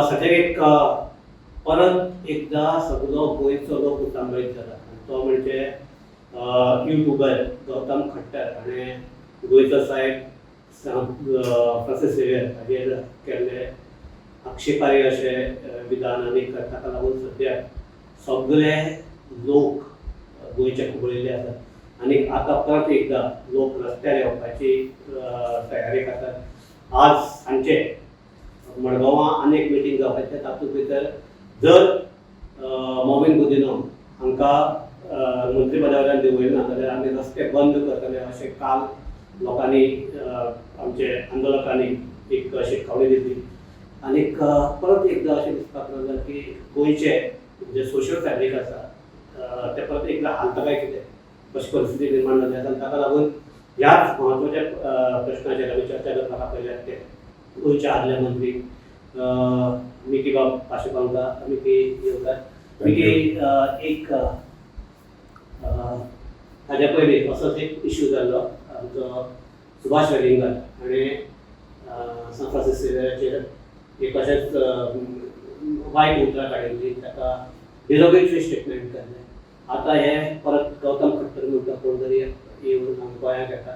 सद्याक एक परत एकदा सगलो गोंयचो लोक उचांबळीत जाला आनी तो म्हणजे युट्यूबर गौतम खट्टर हाणें गोंयचो सायब फ्रांसीस झेवियर हाजेर केल्ले आक्षेपार्ह अशे विधान आनी ताका लागून सद्याक सगळे लोक गोंयचे खुबळिल्ले आसात आनी आतां परत एकदां लोक रस्त्यार येवपाची तयारी करतात. आज सांजचे मडगांवां आनी एक मिटींग जावपाचें. तातूंत भितर जर मॉवीन गुदिन्हो हांकां मंत्रीपदा वयल्यान देंवयलें ना जाल्यार आमी रस्ते बंद करतले अशें काल लोकांनी, आमचे आंदोलकांनी एक शिटकावणी दिल्ली. आनीक परत एकदां अशें दिसपाक लागलां की गोंयचे जे सोशल फॅब्रीक आसा ते परत एकदां हालता काय कितें अशी परिस्थिती निर्माण जाली आसा. आनी ताका लागून ह्याच म्हत्वाच्या प्रश्नाचेर आमी चर्चा करपाक आपयल्यात ते गोंयचे आदले मंत्री मिकी बाब पाशेको हांकां. मिकी, येवकार. मिकी, एक हाज्या पयलीं असोच एक इश्यू जाल्लो. आमचो सुभाष वेलिंगकर हाणें सान फ्रांसीस झेवियराचेर एक अशेंच वायट उतरां काडिल्लीं, ताका डिरोगेटरी स्टेटमेंट केल्लें. आतां हे परत गौतम खट्टर म्हणटा कोण तरी येवन हांगा गोंयांत येता.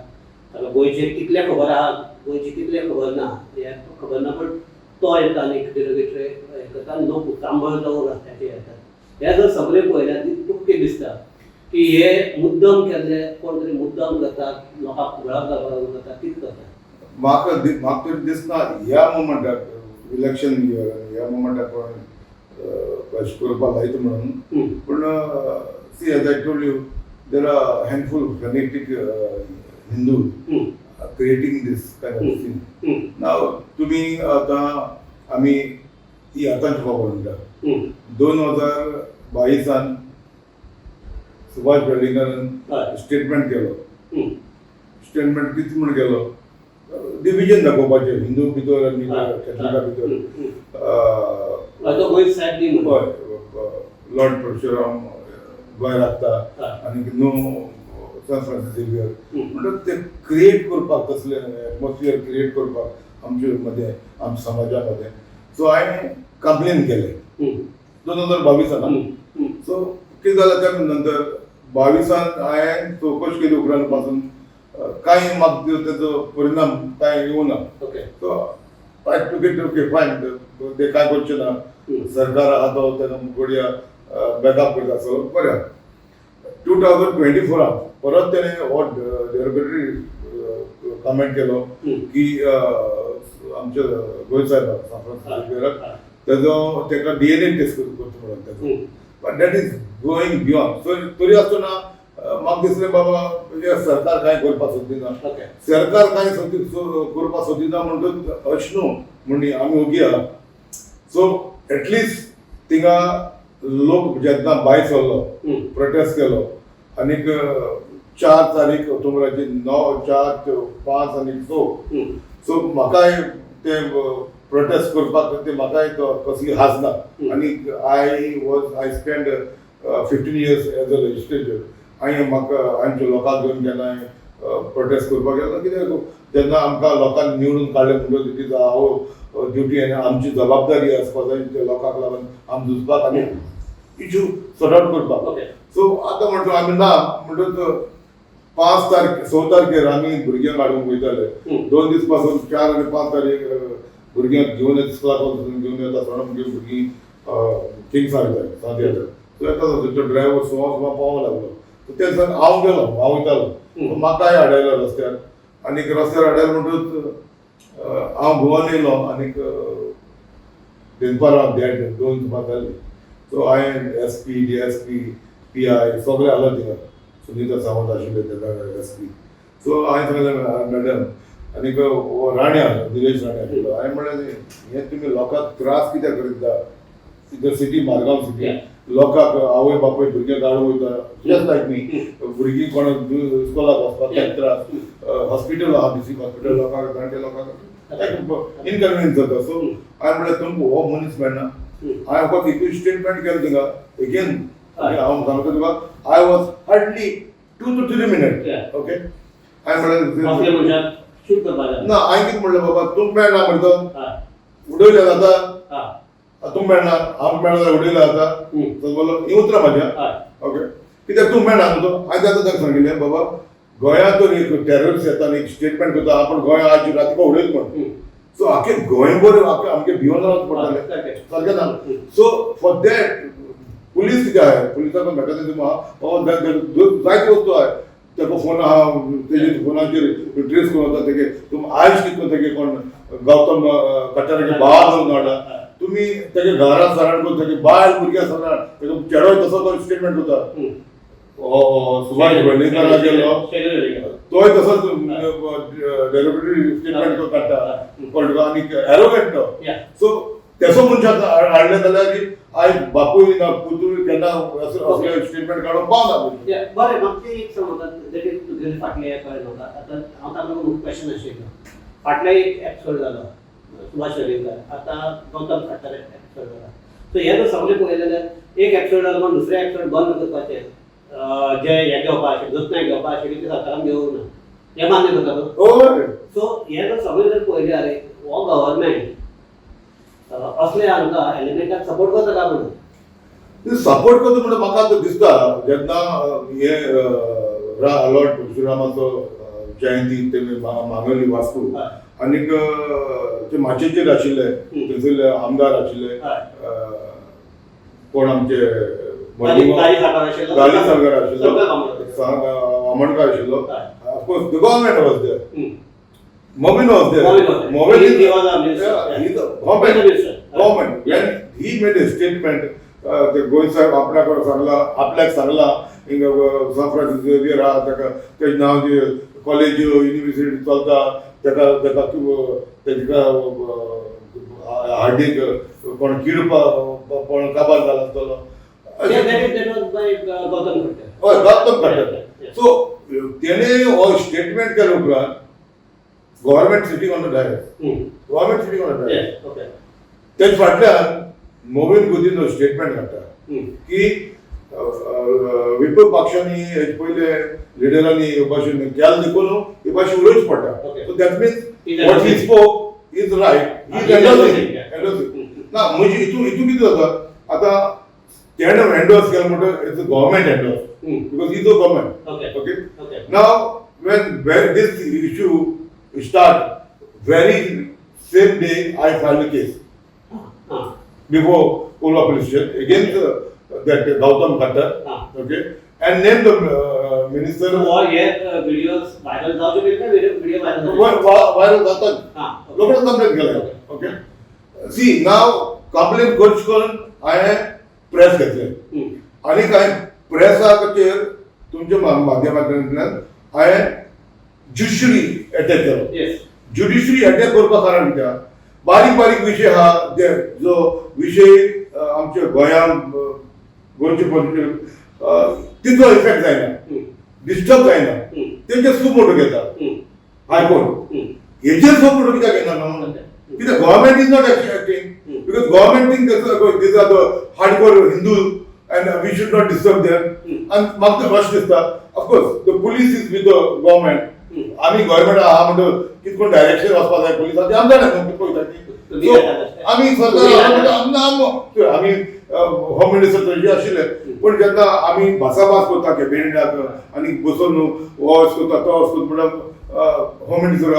ताका गोंयचें कितलें खबर आहा, गोंयची कितलें खबर ना हें खबर ना, पण तो येता आनी डिरोगेटरी हें करता आनी लोक उचांबळ जावन रस्त्याचेर येतात. हें जर सगळें पळयल्यार तुमकां दिसता की हे मुद्दम केल्ले, कोण तरी मुद्दम करतात, लोकांक खुबळाक घालपाक लागून करतात, कितें करतात? म्हाका तरी दिसना ह्या मुमेंटाक, इलेक्शन इयर, ह्या मुमेंटाक कोण अशें करपाक लायता म्हणून. पूण see, as I told you, there are handful fanatic Hindu creating this kind of scene. Now तुमी आतां आमी ही आतांची खबर म्हणटा. 2022 सान सुभाष वेलिंगकारान स्टेटमेंट केलो. स्टेटमेंट कितें म्हूण केलो? डिविजन दाखोवपाचें हिंदू भितर आनी कॅथलिका भितर. हय, तो गोंय सायब न्ही म्हणून. हय, लॉर्ड परशुराम गोंय राखता आनी नो सान फ्रांसीस झेवियर. म्हणटकच ते क्रिएट करपाक, तसलें एटमॉस्फियर क्रिएट करपाक आमचे मदें, आमच्या समाजा मदें. सो हांवें कंप्लेन केलें 2022 सान. सो कितें जालें, त्या नंतर 22 सान हांवें चवकश केली. उपरांत पासून कांय म्हाका तेजो परिणाम कांय येवना. So I took it, okay, fine, ते कांय करचे ना. सरकार आहा तो ताका घडया बॅकअप करता. सो बरें, 2024 रान परत तेणें हो डेरोगेटरी कमेंट केलो की आमच्या गोंय साहेबाक, सान फ्रांसीस झेवियराक, तेजो ताका डीएनए टेस्ट करचो म्हणून तेजो. But that is going beyond. So तरी आसतना म्हाका दिसलें, बाबा, हे सरकार कांय करपाक सोदिना. सरकार कांय सोदी करपाक सोदिना म्हणटूच अशें न्हू म्हण आमी ओगी आहा. सो एटलिस्ट थिंगा लोक जेन्ना भायर सरलो, प्रोटेस्ट केलो आनीक 4 तारीख ऑक्टोबराची, 9, 4, 5 आनी 6. सो म्हाकाय ते प्रोटेस्ट करपाक ते म्हाकाय तो कसली हाज ना. आनी I spend 15 years as a legislature. हांवें म्हाका आमच्या लोकांक घेवन केन्नाय प्रोटेस्ट करपाक गेलो. कित्याक, जेन्ना आमकां लोकांनी निवडून काडले म्हणटकच it is our duty आनी आमची जबाबदारी आसपा जाय त्या लोकांक लागून आमी झुजपाक आनी इशू सॉर्ट आउट करपाक. सो आतां म्हणटा आमी ना म्हणटकच 5 तारखे, 6 तारखेर आमी भुरग्यांक हाडूंक वयताले. 2 दीस पासून, 4 आनी 5 तारीख भुरग्यांक घेवन येता, स्कुलाक वचून घेवन येता सोडून मागीर भुरगीं थिंग्स वयताय सांतियात्र. सो येता तो ड्रायव्हर सुमार सुमार पावोंक लागलो. सो ते दिसान हांव गेलो, हांव वयतालो. सो म्हाकाय आडयलो रस्त्यार आनीक रस्त्यार आडयलो म्हणटकच हांव गोवान येयलो आनीक दनपारां 1:30-2 सुमार जाली. सो हांवें SP, DSP, PI सगळे आलो थिंगा. सुनीता सावंत आशिल्ले तेन्ना एसपी. सो हांवें सांगलें, मॅडम, आनीक हो राणे आसलो, निलेश राणे आशिल्लो. हांवें म्हणलें, हे तुमी लोकांक त्रास कित्याक करीत? इधर सिटी, मारगांव सिटी, लोकांक आवय बापूय भुरग्यांक हाडूंक वयता, जस्ट लायक मी. भुरगीं कोण स्कुलाक वचपाक तेंक त्रास, हॉस्पिटल आहा, डिस्ट्रिक्ट हॉस्पिटल, लोकांक, जाणटे लोकांक इनकन्विनियन्स जाता. सो हांवें म्हणलें, तुमकां हो मनीस मेळना. हांवें फकत एकूय स्टेटमेंट केलें थिंगा. एगेन हांव सांगता तुका, I was hardly 2 to 3 minute. Okay, हांवें असले म्हणलें मनशाक शूट करपाक जाय. ना, हांवें कितें म्हणलें, बाबा, तुमकां मेळना म्हणटा, उडयलें जाता. तूं मेळना, हांव मेळना जाल्यार उडयला आतां. तो बोलो ही उतरां म्हाज्या. ओके, कित्याक तूं मेळना न्हू तो. हांवें ताका ताका सांगिल्लें, बाबा, गोंयांत तर एक टेररिस्ट येता आनी एक स्टेटमेंट करता, आपूण गोंय आज राती उडयत म्हण. सो आख्खे गोंयभर आख्खे आमगे भिवन रावचें पडटालें. सारकें ना? सो फॉर that police कितें आहाय, पुलिसाक मेकॅनिजम आहा बाबा, जायते वस्तू आहाय. तेका फोन आहा, तेजे फोनाचेर ट्रेस करून वता तेगे. तुमी आयज कितें तेगे कोण गौतम खट्टराचे बाल धरून हाडला तुमी, तेगे घरा सराण करून तेगे बायल भुरग्यां सराण तेका चेडो तसो तो स्टेटमेंट करता. सुभाष वेर्लेंकारा गेलो, तोय तसोच डेरोगेटरी स्टेटमेंट काडटा, कळटा, आनी एरोगेंट तो. सो तेसो मनशाक हाडलें जाल्यार आयज बापूय ना पुतूय केन्ना असले स्टेटमेंट काडूंक पावना. बरें, म्हाका तें एक सांग, that is तुगेले फाटलें हें कळ्ळें म्हाका. आतां हांव ताका क्वेश्चन आशिल्लो, फाटल्या एक एपिसोड जालो सुभाष वेलिंगकार, आतां गौतम खट्टर एपिसोड जाला. सो हें जर सगळें पळयलें जाल्यार एक एपिसोड जालो म्हण दुसरे एपिसोड बंद करपाचें, जे हें घेवपा आशिल्लें, जतनाय घेवपा आशिल्ली, ती सरकारान घेवंक ना, हें मान्य करता तूं? हय. सो हें जर सगळें जर पळयलें जाल्यार हो गव्हर्मेंट असले हांकां एलिमेंटाक सपोर्ट करता काय म्हणून? सपोर्ट करता म्हणून म्हाका आतां दिसता, जेन्ना हे लॉर्ड परशुरामाचो जयंती तेमी मागवली वास्को आनीक ते माचयेचेर आशिल्ले थंयसरले आमदार आशिल्ले, कोण आमचे गाली साकार आशिल्लो. गाली सालकार आशिल्लो. सगळं कामां. आमोणकार आशिल्लो. Of course the government was there, Mobin was there. Mobin was there. Mobin He was a minister. Yeah, he's a government. He's a minister. Government. When he made a statement, ते गोंय साहेब आपल्याक सांगला, आपल्याक सांगला, हिंगा सान फ्रांसिस झेवियर आहा, ताका तेजें नांव कॉलेज युनिवर्सिटी चलता, ताका ताका तेका हार्डीक कोण कीड कोण काबार जाला आसतलो. Yeah, that was by Gautam Khattar. हय, गौतम खट्टर. Yeah. सो तेणे हो स्टेटमेंट केल्या उपरांत government sitting on the dais, government sitting on the dais. तेज फाटल्यान मोबीन गुदिन्हो स्टेटमेंट घालता की विपक्ष पक्षांनी हेजे पयले लिडरांनी हे भाशेन केलें देखून हे भाशेन उलोवचें पडटा. So that means He's what he endorsing. Spoke is right. He's is endorsing. Endorsing, yeah. Endorsing ना. म्हणजे हितून कितें जाता, आतां तेणें एन्डोर्स केलें म्हणटकीर it's government endorse because is a government. Okay. Now, when this issue start, very same day I filed a case before Colva police station against that Gautam Khattar, okay, and named the minister. So all hey videos viral जावचे पयलीं काय video viral जाले? Viral जातात. लोकांनी complain केलं. Okay, C नाव complain करच करून हांवें प्रेस घेतले आनी हांवें प्रेसाचेर तुमच्या माध्यमांतल्यान हांवें ज्युडिशरी अटॅक केलो. ज्युडिशरी अटॅक करपा कारण कित्याक, बारीक बारीक विशय आहा जे जो विशय आमच्या गोंयांत, गोंयचे तितलो इफेक्ट जायना, डिस्टर्ब जायना, तेंचे सुमोटो घेता हायकोर्ट. हेजेर सुमोटो कित्याक घेना न्हू? कित्याक government is not acting, because government think these are the hardcore Hindu and we should not disturb them. आनी म्हाका तें अशें दिसता, of course the police is with the government. आमी गव्हर्मेंट आहा म्हणटकर कितें कोण डायरेक्शन वचपा जाय पुलिसांक, आमी जाणा न्हू कितें वयता ती. तुम्ही So, जाता. आमी सरकार, आमी होम मिनिस्टर तशी आशिल्ले, पूण जेन्ना आमी भासाभास करता कॅबिनेटाक आनी बसून न्हू हो अशें करता, तो अशें करता म्हणल्यार होम मिनिस्टर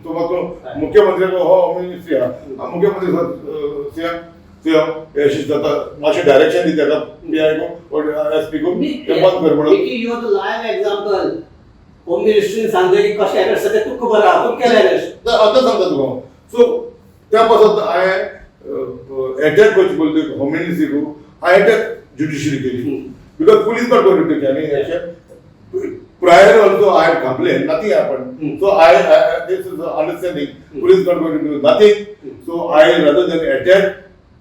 तो म्हाका मुख्यमंत्री हो होम मिनिस्ट्री आहा, मुख्यमंत्री सीएम सीएम अशें जाता, मातशें डायरेक्शन दिता ताका पी I को एस पी को, तें बंद कर म्हणून. Vicky, you are the live example. Home मिनिस्ट्रीन सांगले की कशें अरेस्ट जाता तुका खबर आहा, तूं केलें अरेस्ट. आतां सांगता तुका. सो त्या पासत हांवें एटॅक करचे पयलीं होम मिनिस्ट्रीकू हांवें एटॅक ज्युडिशरी केली, because police not going to take any action. Prior also I had complained, nothing happened. So I this is the understanding, police not going to do nothing. So I rather than attack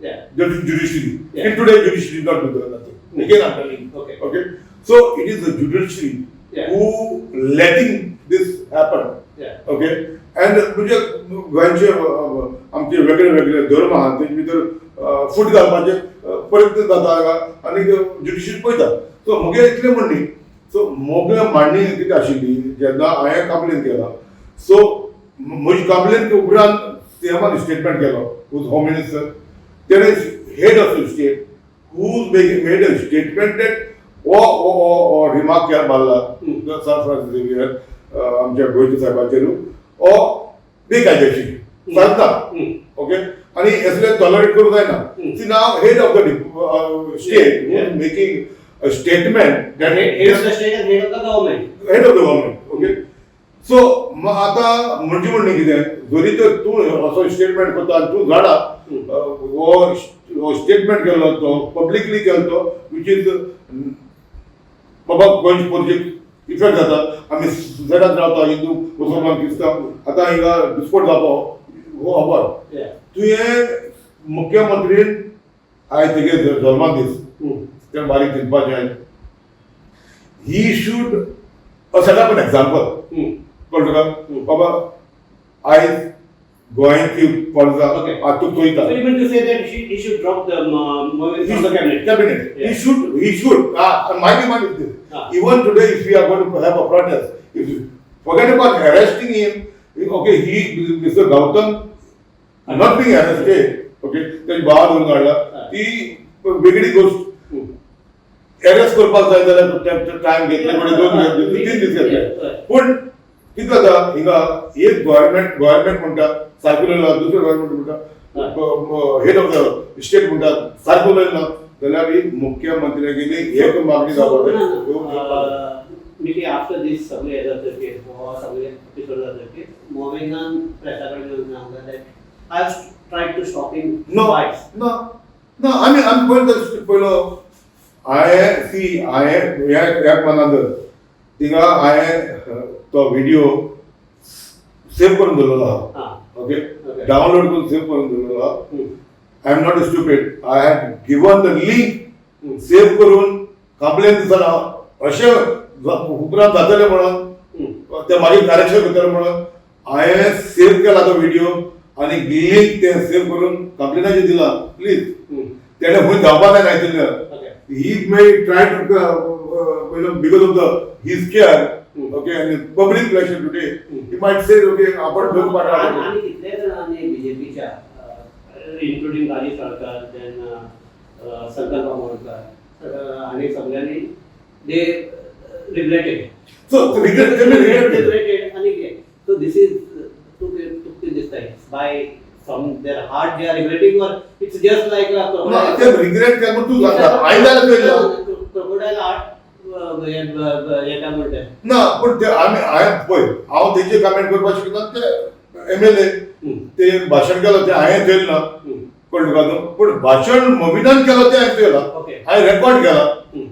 the judiciary. Till today judiciary did not do the nothing. Again I'm telling you. Okay. So it is the judiciary who letting this happen. Okay. And म्हणजे गोंयचे आमचे वेगळे वेगळे धर्म आहा, तेजे भितर फूट घालपाचे प्रयत्न जाता आनी ज्युडिशरी पळयता. सो म्हगे इतलें म्हणणी, सो म्हगे मांडणी कितें आशिल्ली, जेन्ना हांवें कंप्लेन केला, सो म्हजी कंप्लेन उपरांत सीएमान स्टेटमेंट केलो, होम मिनिस्टर तेणे head of the state who made a statement that हो रिमार्क मारला सांत फ्रांसीस झेवियर आमच्या गोंयच्या साहेबाचेर, हो बेकायदेशीर चलता. ओके, आणि असले टॉलरेट करूंक जायना. See, now head of the state making a statement that Head of the state and head of the government. Head of the government, okay. So मग आता म्हणजे म्हणणें कितें, जरी तर तूं असो स्टेटमेंट करता आनी तूं जाणा हो स्टेटमेंट केल्लो तो पब्लिकली केलो तो, which is बाबा गोंयचे पोरचे इफेक्ट जाता. आमी सुसेगाद रावता, हिंदू मुसलमान क्रिस्तांव, आतां हिंगा डिस्पोट जावपा हो खबर. तुवें मुख्यमंत्रीन आयज तेगे जल्मा दीस, ते बारीक चिंतपाचें आयज he should set up an example. कळ्ळें तुका? बाबा आयज गोंयची पडजा आतां तूं चोयता. So you mean to say that he should drop the Movin from the cabinet? Cabinet. He should, he should. My demand is this. Even today, if we are going to have a protest, if you forget about arresting him, okay, he, Mr. Gautam, not being arrested, okay, ताची बाळ धरून हाडला, ती वेगळी गोष्ट. Arrest करपाक जाय जाल्यार time घेतले, कोणी 2 3 दीस घेतले. पूण कितें जाता हिंगा, एक गव्हर्मेंट गव्हर्मेंट म्हणटा सारकें उलयला, दुसरें गव्हर्मेंट म्हणटा, हेड ऑफ the state म्हणटा सारकें उलयना, जाल्यार ही मुख्यमंत्र्यागेली एक मागणी जावपाक जाय. मिकी आफ्टर दीस सगळे हे जातकीर, हो सगळे एपिसोड जातकीर, मोविनान प्रेसा कडेन येवन सांगला that I have tried to stop him No, twice. no, no. आमी आमी पयलो पयलो हांवें सी हांवें ह्या ह्या मनान धर, थिंगा हांवें तो व्हिडिओ सेव करून दवरलेलो आहा. ओके. डावनलोड करून सेव करून दवरलेलो आहा. I am not stupid. I have given the link save करून. कंप्लेन दिसना अशें उपरांत जातलें म्हणून, ते मागीर करेक्शन करतले म्हणून हांवें सेव केला तो व्हिडिओ आनी लिंक ते सेव करून कंप्लेनाचेर दिला. प्लीज, तेणें खंय धांवपा जायना इतलें. He may try to because of the his care, okay, and public pressure today, he might say, okay, आपण दोन पाठ आणि कितले जाणांनी बीजेपीच्या, इन्क्लुडींग राजीव साळकार, देन संकल्प आमोणकर आणि सगळ्यांनी, they regretted. So regret, they may regret it. Regretted. आणि सो this is तू तुका दिसता, by from their heart they are regretting or it's just like No, ते रिग्रेट केलं म्हणून तू सांगता आयज जाल्यार तुवें क्रोकोडायल आर्ट हे काय म्हणटा. ना, पण ते आमी हांवें पळय, हांव तेजे कमेंट करपाक शकना. ते एमएलए ते भाशण केलं ते हांवें चोयलें ना. कळ्ळें तुका न्हू? पूण भाशण मोविनान केलं तें हांवें चोयलां. हांवें रेकॉर्ड केला.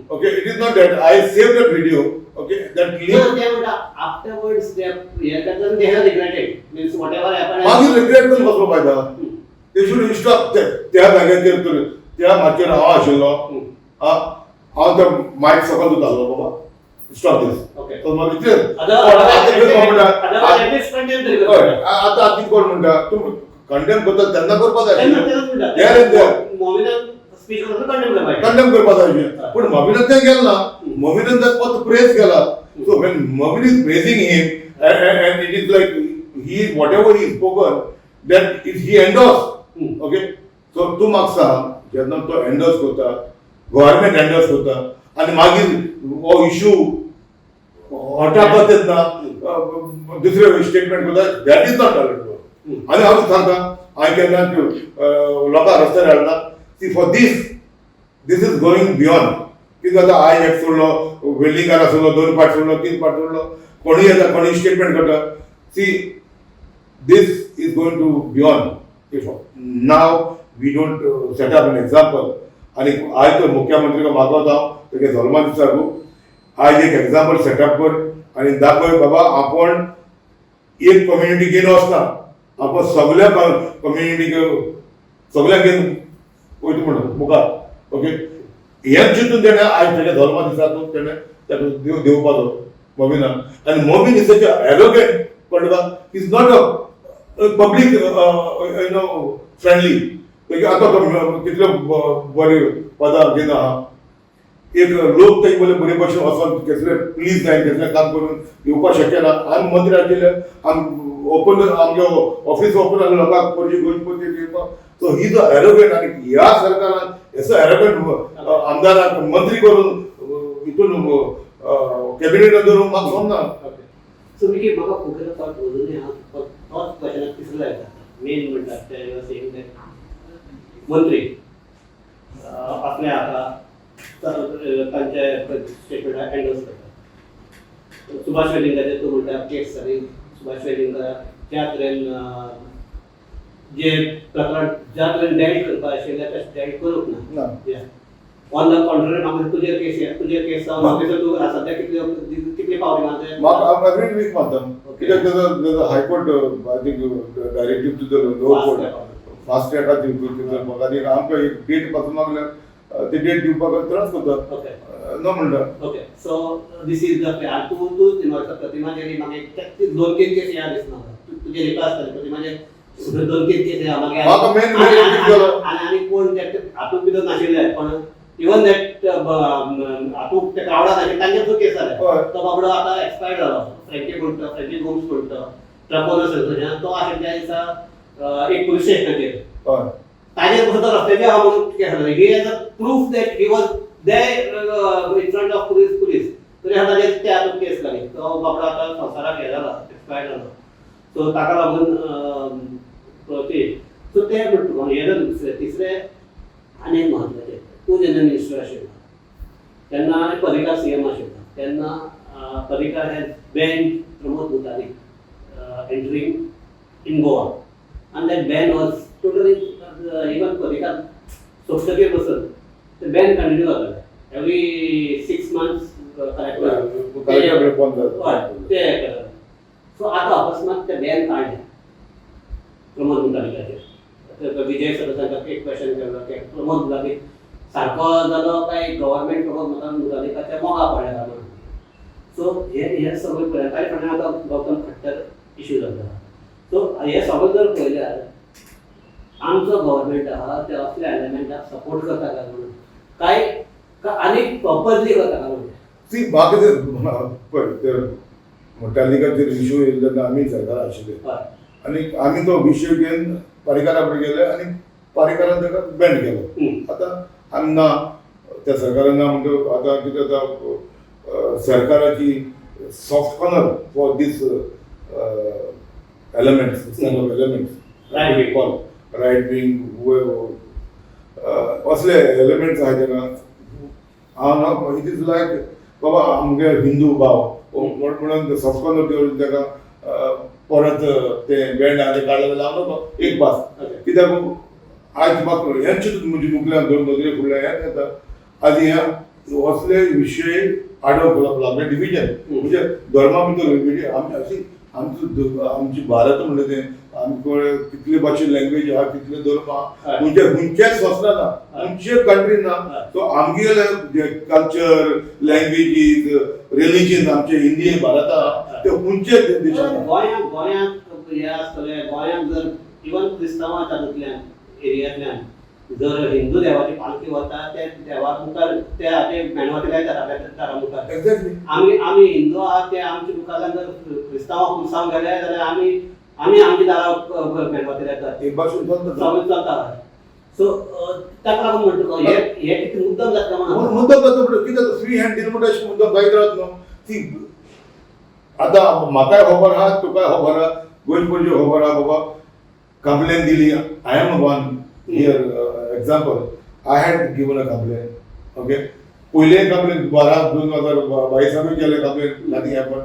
Okay, it is not that I save that video, okay, that link. ते म्हणटा आफ्टरवर्ड्स ते हे करता, they have regretted, means whatever happen. मागीर रिग्रेट करून कसलो फायदा? ते should stop. त्या जाग्याचेर तर त्या माचयेर हांव आशिल्लो, हांव त्या मायक सकयल दितालो, बाबा स्टॉप दीस. तो मागीर कितें हय, आतां आतां कोण म्हणटा तूं कंडेम करता तेन्ना करपा जाय. There and there. मोविनान स्पीच करता कंडेम करपाचें. कंडेम करपा जाय, पूण मोविनान तें केलें ना. मोविनान ताका फक्त प्रेज केला. So when Movin is praising him and it is like he, whatever he spoken, that is he endorse. Okay, so तूं म्हाका सांग, जेन्ना तो एन्डोर्स करता, गव्हर्मेंट एन्डोर्स करता आनी मागीर हो इशू हटावपाक तेन्ना दुसरे स्टेटमेंट करता, that is not tolerable. आनी हांव तुका सांगता, हांवें केन्ना लोकांक रस्त्यार हाडना. See, for this, this is going beyond. कितें जाता, आयज एक सोडलो, वेर्लींगकारा सोडलो, दोन पाट सोडलो, तीन पाट सोडलो, कोणूय येता, कोणूय स्टेटमेंट करता. See, this is going to beyond if now we don't set up an example. आनी आयज तर मुख्यमंत्री मागवता हांव तेगे जल्मा दिसाकू आयज एक एग्जाम्पल सेटअप कर आनी दाखय बाबा आपण एक कम्युनिटी घेवन वचना, आपण सगळ्या कम्युनिटीक सगळ्यांक घेवन वयता म्हणून मुखार. ओके, हें चिंतून तेणें आयज तेगे धर्मा दिसाकू तेणें ताका देव देवपाचो मोविनान. आनी Movin is such arrogant, कळ्ळें तुका? Is not a public friendly. आतां तो कितले बरे पदां घेवन आहा, एक लोक तेजे बरे बरे भशेन वचोन केसले प्लीज जाय, केसलें काम करून येवपाक शक्य ना. आमी मंत्री आशिल्ले, आमी ओपन, आमगे ऑफीस ओपन आसलें लोकांक, पणजी गोंयची पणजी येवपाक. सो ही जो एरोगेंट आनी ह्या सरकारान असो एरोगेंट आमदाराक मंत्री करून हितून कॅबिनेटान दवरून म्हाका समजना. ओके, सो मिकी म्हाका खूब थॉट अजुनूय आहा, तोच क्वेशनाक तिसरो येता. मेन म्हणटात ते सेम that मंत्री आपले हाका तांचे स्टेटमेंटाक एन्डोर्स करतात. सुभाष वेलिंगाचे तूं म्हणटा केस जाली. सुभाष वेलिंगा ज्या तरेन जे प्रकरण ज्या तरेन डॅल करपा आशिल्लें तशें डॅल करूंक ना. ना. ऑन the contrary, म्हाका तुजेर केस, तुजेर केस जावन तूं सद्या कितले कितले पावली मारता? म्हाका एवरी वीक मारता, कित्याक तेजो high court I think directive to the lower court fast ट्रॅकाक दिवपाक, आनी आमकां एक डेट पासून मागल्यार ते डेट दिवपाक त्रास करता. ओके. न म्हणटा. Okay, so this is the plan. तूं तूं म्हाका प्रतिमाचेर मागीर दोन तीन केस याद दिसना तुजे रिप्लाय आसतले प्रतिमाचेर दोन तीन केस मागीर. म्हाका main केलो. आनी आनी कोण हातूंत भितर नाशिल्ले, पण इवन that हातूंत ते क्रावडान आशिल्ले तांचेर सुद्दां केस जाले. हय. तो बाबडो आतां एक्सपायर्ड जालो, फ्रँकी म्हणटा, फ्रँकी गोम्स म्हणटा, ट्रक ओनर तो आशिल्ले त्या दिसा एक पुलीस स्टेशनाचेर. हय. ताजेर पसून तो रस्त्याचेर आहा म्हणून केस जालो. He has a proof that he was there in front of police, तरी आहा ताजेर ते हातूंत केस घाली. तो बाबडो आतां संवसाराक हे जाला, एक्सपायर्ड जालो. सो ताका लागून ती सो ते म्हणटा तुका हें जालें. दुसरें तिसरें आनी एक म्हत्वाचें, तूं जेन्ना मिनिस्टर आशिल्लो तेन्ना आनी पर्रीकार सीएम आशिल्लो तेन्ना Parrikar has ban Pramod Mutalik entering in Goa, आनी that ban was totally, even Parrikar सोंपतकीर बसून ते बॅन कंटिन्यू जातालें एवरी 6 मंथ्स. कलेक्टर कडेन बंद हय. जाता. ते सो आतां अकस्मात ते बॅन काडलें प्रमोद मुतालिकाचेर. विजय सरदेसायाक एक क्वेश्चन केल्लो की प्रमोद मुतालिक सारको जालो काय गव्हर्मेंट प्रमोद मुतालिकाच्या मोगा पडल्या काय म्हणून. सो हे हे सगळें पळयल्यार ताजे फाटल्यान आतां गौतम खट्टर इशू जाल्लो आहा. सो हे सगळें जर पळयल्यार आमचो गव्हर्मेंट आहा ते असल्या एलिमेंटाक सपोर्ट करता काय म्हणून, काय आनी पर्पजली करता काय म्हणून? सी, म्हाका ते पळय, ते मुतालिकाचेर इशू येयलो तेन्ना आमी सरकार आशिल्ले. हय. आनी आमी तो विशय घेवन पर्रीकारा कडेन गेले आनी पर्रीकारान ताका बॅन केलो. आतां आमी ना त्या सरकारान ना म्हणटा. आतां कितें जाता, सरकाराची soft corner for this elements, elements Right wing. Call right wing असले एलिमेंट्स आहाय तेका हांव ना. It is लायक बाबा आमगे हिंदू भाव म्हणून सॉफ्ट कॉर्नर दवरून तेका परत ते बँड आहा ते काडले जाल्यार हांव नको एक बास. कित्याक आयज म्हाका हें चिंतून म्हजे मुखल्यान दोन नदरे फुडल्यान हें येता. आनी ह्या असले विशय आडव करप लागले डिविजन, म्हणजे धर्मा भितर म्हणजे आमी अशी आमचो आमची भारत म्हणलें तें आमकां कितले भाशे लँग्वेज आहा, कितले धर्म आहा, म्हणजे खंयचेच संस्था ना, खंयचे कंट्री ना. सो आमगेले जे कल्चर, लँग्वेजीज, रिलिजन आमचे हिंदी भारता ते खंयचे देशान ना. गोंयांत गोंयांत हे आसतलें, गोंयांत जर इवन क्रिस्तांवां तातूंतल्यान एरियांतल्यान जर हिंदू देवाची पालखी वता, ते देवा मुखार ते हाचे मेणवाती लायतात आपल्या दारा मुखार. एक्झॅक्टली. आमी आमी हिंदू आहा ते आमच्या मुखारल्यान जर क्रिस्तांवां पुरसांव गेले जाल्यार आमी आमी आमच्या दारा मेणवाती लायतात. एक भाशेन चलता. सगळें चलता. सो ताका लागून म्हणटा तुका, हे हे कितें मुद्दम जातलें म्हणून. मुद्दम जाता म्हणटा कितें, फ्री हँड दिल म्हणटा अशें मुद्दम जायत रावत न्हू ती. आतां म्हाकाय खबर आहा, तुकाय खबर आहा, गोंयचे पणजे खबर आहा बाबा, कंप्लेन दिली. I am one here example. I had given a complain, okay? पयले कंप्लेन 12/2022 केले कंप्लेन, नथींग हॅपन.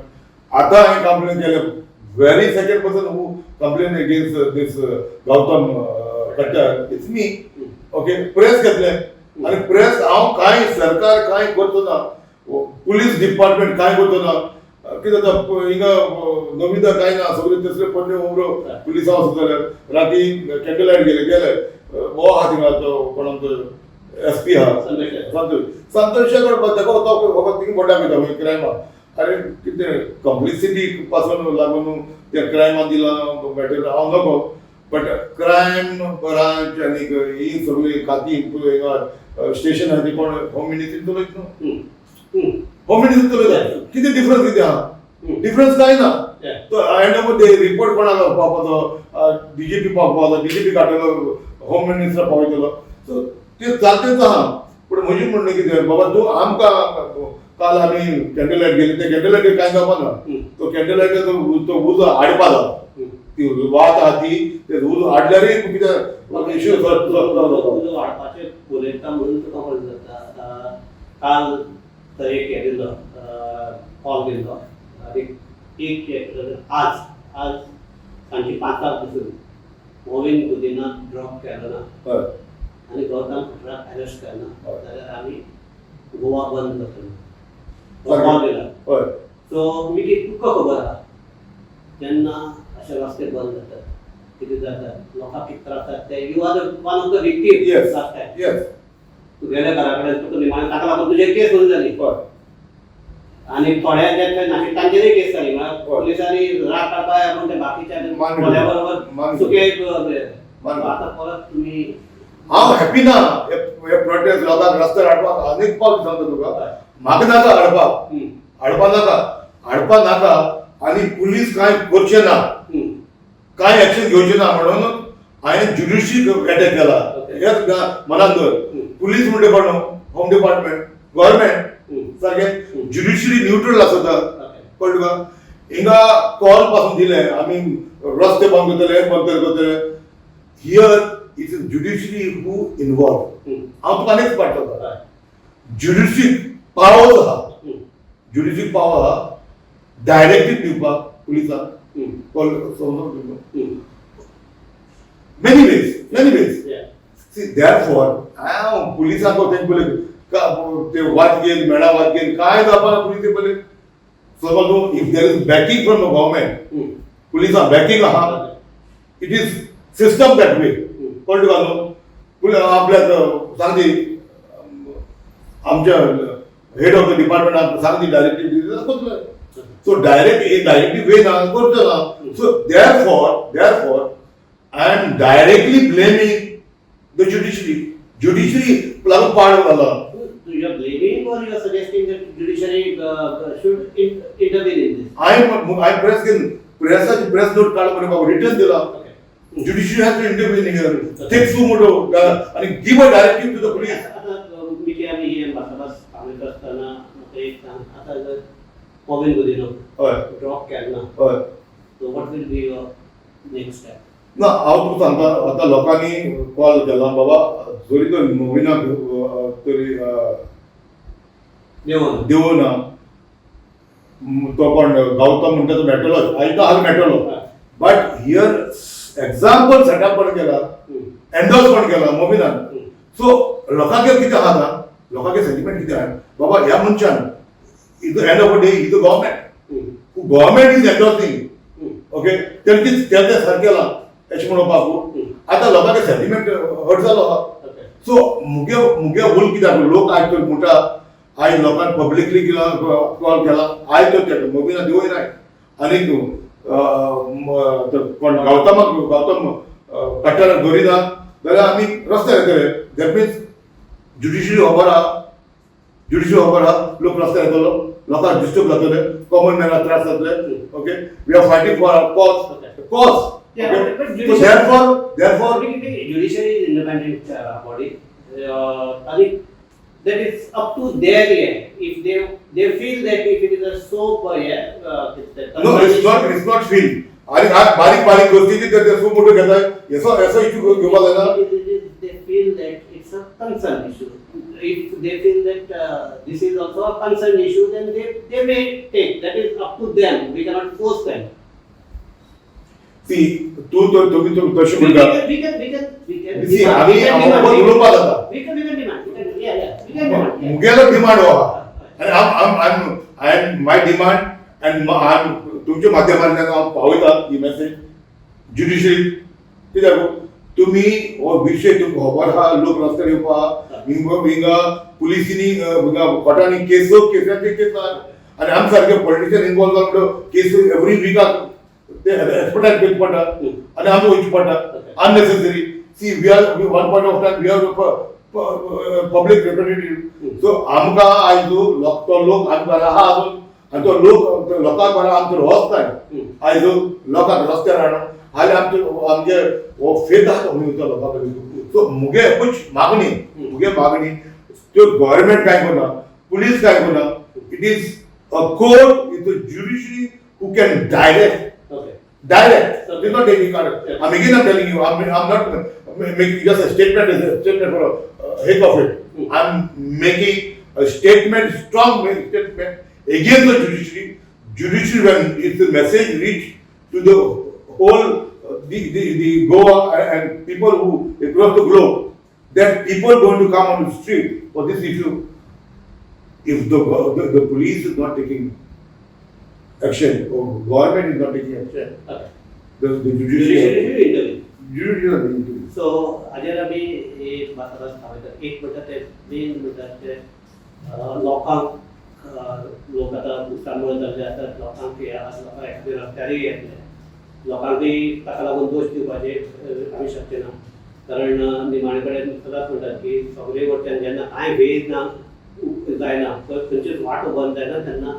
आतां हांवें कंप्लेन केले, very second person who complain against this Gautam Khattar, it's me, okay? Press घेतले आनी प्रेस हांव कांय सरकार कांय करचो ना, पुलीस डिपार्टमेंट कांय करचो ना. कितें जाता हिंगा नविदा कांय ना, सगळे तसले पोरणे उमरो पुलिसां वचत जाल्यार राती कॅन्डल लायट गेले गेले. हो आहा थिंगा तो कोण आमचो एस पी आहा. संतोष. संतोष, संतोष ताका तो फकत थिंगा बोटां वयता क्रायमा. अरे कितें कॉम्प्लिसिटी पासून लागून त्या क्रायमा दिला मॅटर हांव नको, बट क्रायम ब्रांच आनी ही सगळी खाती हिंगा स्टेशन आहा ती कोण होम मिनिस्ट्री चलयत न्हू? होम मिनिस्ट्री चलयता. कितें डिफरन्स कितें आहा? डिफरन्स कांय ना. तो एंड ऑफ the report कोणाक पावपाचो? डीजीपी पावपाचो. डीजीपी काडटलो. होम मिनिस्टर पावयतलो. सो ते जातेच आहा. पूण म्हजें म्हणणें कितें, बाबा तूं आमकां काल आमी कॅन्डल लायट गेली, ते कॅन्डल लायटीर कांय जावपा ना. तो कॅन्डल लायट तो उजो हाडपा जाता, ती वात आहा ती, ते उजो हाडल्यारूय कितें इश्यू. उजो वाडपाचें उलयता म्हणून तुका कॉल जाता. काल तर एक हें दिल्लो, कॉल दिल्लो आनी एक हें आज आज सांजची 5 पासून मोविन गुदिनाक ड्रॉप केलो ना आनी गौतम खटराक अरेस्ट केलो ना जाल्यार आमी गोवा बंद करतले, कॉल दिला. सो मिकी तुका खबर आहा, जेन्ना अशे रस्ते बंद जातात, कितें जाता, लोकांक कितें त्रास जाता ते you are the one of the victim. Last time तूं गेले घरा कडेन, तुका निमाणें ताका लागून तुजेर केस सुरू जाली आनी थोड्या जे नाशिल्ले तांचेरय केस जाली. म्हळ्यार पुलिसांनी राग काडपाक पूण ते बाकीच्या कोल्या बरोबर सुके. आतां परत तुमी हांव हॅपी ना हे प्रोटेस्ट लोकांक रस्त्यार हाडपाक. आनीक पावट सांगता तुका, म्हाका नाका हाडपाक, हाडपा नाका, हाडपा नाका. आनी पुलीस कांय करचे ना, कांय एक्शन घेवचे ना म्हणून हांवें ज्युडिशरी अटॅक केला. हेच मनान दवर. पुलीस म्हणटे कोण? होम डिपार्टमेंट, गव्हर्मेंट सारकें. ज्युडिशरी न्यूट्रल आसता, कळ्ळें तुका? हिंगा कॉल पासून दिले, आमी रस्ते बंद करतले, बंद करतले. Here it is judiciary who involve. हांव तुका आनीक पाठवता, ज्युडिशरी पावर आहा, ज्युडिशरी पावर आहा डायरेक्टीव दिवपाक पुलिसांक, समजून. Many ways, many ways. See, therefore हांव पुलिसांक तेंचे पयले ते वाद घेवन मेळा, वाद घेवन कांय जावपा पुलिसे पयले. समज तूं, if there is backing from the government, पुलिसां बॅकिंग आहा, it is system that way. कळ्ळें तुका न्हू? पूण आपल्याक सांगती, आमच्या हेड ऑफ the डिपार्टमेंटाक सांगती, डायरेक्टीव करतले. सो डायरेक्ट डायरेक्टीव वे ना करचो ना. So therefore I am directly blaming the judiciary. Judiciary लागून पाड जाला. You are blaming or you are suggesting that judiciary should intervene in this? I press घेवन प्रेसाची प्रेस नोट काड म्हणून बाबा रिटर्न दिला. Judiciary has to intervene here, take suo motu आणि give a directive to the police. आतां Mickey आमी ही भासाभास सांगत आसतना म्हाका एक सांग, आतां जर मॉविन गुदिन्हो ड्रॉप केला ना, so what will be your next step? ना, हांव तुका सांगता, आतां लोकांनी कॉल केला, बाबा जरी तर मोविनाक तरी देवना. देवना, तो कोण गौतम म्हणटा तो मेळटलोच, आयता हाल मेळटलो. बट here example setup पण केला, एन्डोर्स पण केला मोविनान. सो लोकांक कितें आहा, आतां लोकांक सेंटिमेंट कितें आहा, बाबा ह्या मनशान, is the end of a day is the government, government is endorsing, okay, तेणें तें सारकें केलां अशें म्हणपाक आतां लोकांक सेंटिमेंट हर्ट जालो आहा. सो मुगे हुल कित्याक लोक आयज तर म्हणटा, आयज लोकांक पब्लिकली कॉल केला, आयज तर तेका मोबिना दिवय आनीक कोण गौतमाक, गौतम कट्टराक धरिना जाल्यार आमी रस्त्यार येतले. That means judiciary खबर आहा, ज्युडिशरी खबर आहा, लोक रस्त्यार येतलो, लोकांक डिस्टर्ब जातले, कॉमन मॅनाक त्रास जातले. Okay, we are fighting for our cause, cause. Yeah, but So therefore, judiciary is independent body. I think that is up to their, yeah. If they feel that if it is a so yeah, No, it's not feel. आणि आज बारीक बारीक गोष्टी ते खूप मोठं घेताय, याचो issue घेवपाक जायना. They feel that it's a concern issue. If they feel that this is also a concern issue, then they may take. That is up to them. We cannot force them. See, तू तर तुम्ही तशें We म्हणटा. can we can we can we can See, demand. आमी We can demand. उलोवपाक जाता. We can demand. We can, yeah, we can demand. Yeah. मुगेलो demand हो आहा आनी I am my demand and I am तुमच्या माध्यमांतल्यान हांव पावयता ही मेसेज ज्युडिशरी. कित्याक तुमी हो विशय तुमकां खबर आहा, लोक रस्त्यार येवपा हिंगा, हिंगा पुलिसींनी, हिंगा कोर्टांनी केसो केसाचे केस आहा आनी आम सारके पॉलिटिशियन इनवॉल्व जावन म्हणटा केस एवरी विकाक ते एक्सपर्टायज करचे पडटा आनी आमी वयचें पडटा unnecessary. See, we are one point of time we are public representative. So आमकां आयज तो लोक आमकां आहा अजून आनी तो लोक लोकांक बरा आमचो होच नाय. आयज लोकांक रस्त्यार हाडून हालीं आमचे आमचे हो फेथ आहा तो खंय लोकां कडेन. सो मुगे एकूच मागणी, मुगे मागणी, त्यो गव्हर्मेंट काय करना, पुलीस काय करना, it is a court, it a judiciary who can direct. Direct. Okay. They're not taking card. I'm again I'm telling you, I'm not making just a statement as a statement for a heck of it. I'm making a statement, strong statement against the judiciary. Judiciary, when it's the message reach to the whole the Goa and people who across the globe, that people going to come on the street for this issue. If the police is not taking action or government is not taking action, the judiciary, interview. Judiciary will intervene. So हाजेर आमी एक भासाभास थारायतात. एक म्हणटा ते main म्हणटात ते लोकांक, लोक आतां उस्तामुळे जाल्ले आसात, लोकांक हे आसा, लोकांक एखाद्या रस्त्यारय येतले, लोकांकय ताका लागून दोश दिवपाचे आमी शक्य ना, कारण निमाणे कडेन सदांच म्हणटात की सगळे वटच्यान जेन्ना कांय वेळ ना जायना, खंयचीच वाटो बंद जायना, तेन्ना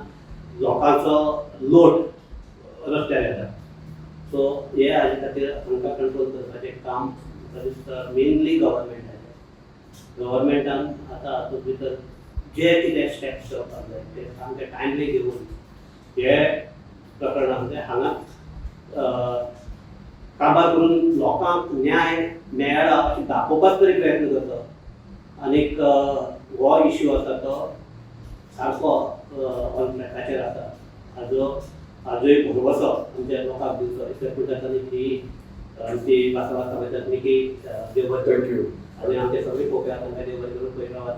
लोकांचो लोट रस्त्यार येता. सो हे हाजे खातीर हांकां कंट्रोल करपाचें काम म्हाका दिसता मेनली गव्हर्मेंटाचें. गव्हर्मेंटान आतां हातूंत भितर जे कितें स्टेप्स घेवपाक जाय ते सामके टायमली घेवन हे प्रकरण आसा तें हांगा काबार करून लोकांक न्याय मेळ्ळा अशें दाखोवपाक तरी प्रयत्न करचो. आनीक हो इश्यू आसा तो सारको ऑन ट्रॅकाचेर आसा हाजो हाजोय भरवसो आमच्या लोकांक दिवचो इतलें म्हणटात. आनी ही आमची भासाभास सांगतात न्ही की देव बरें करूं. Thank you. आनी आमचे सगळे पळोवप्याक तांकां देव बरें करूं. पयलो वाद.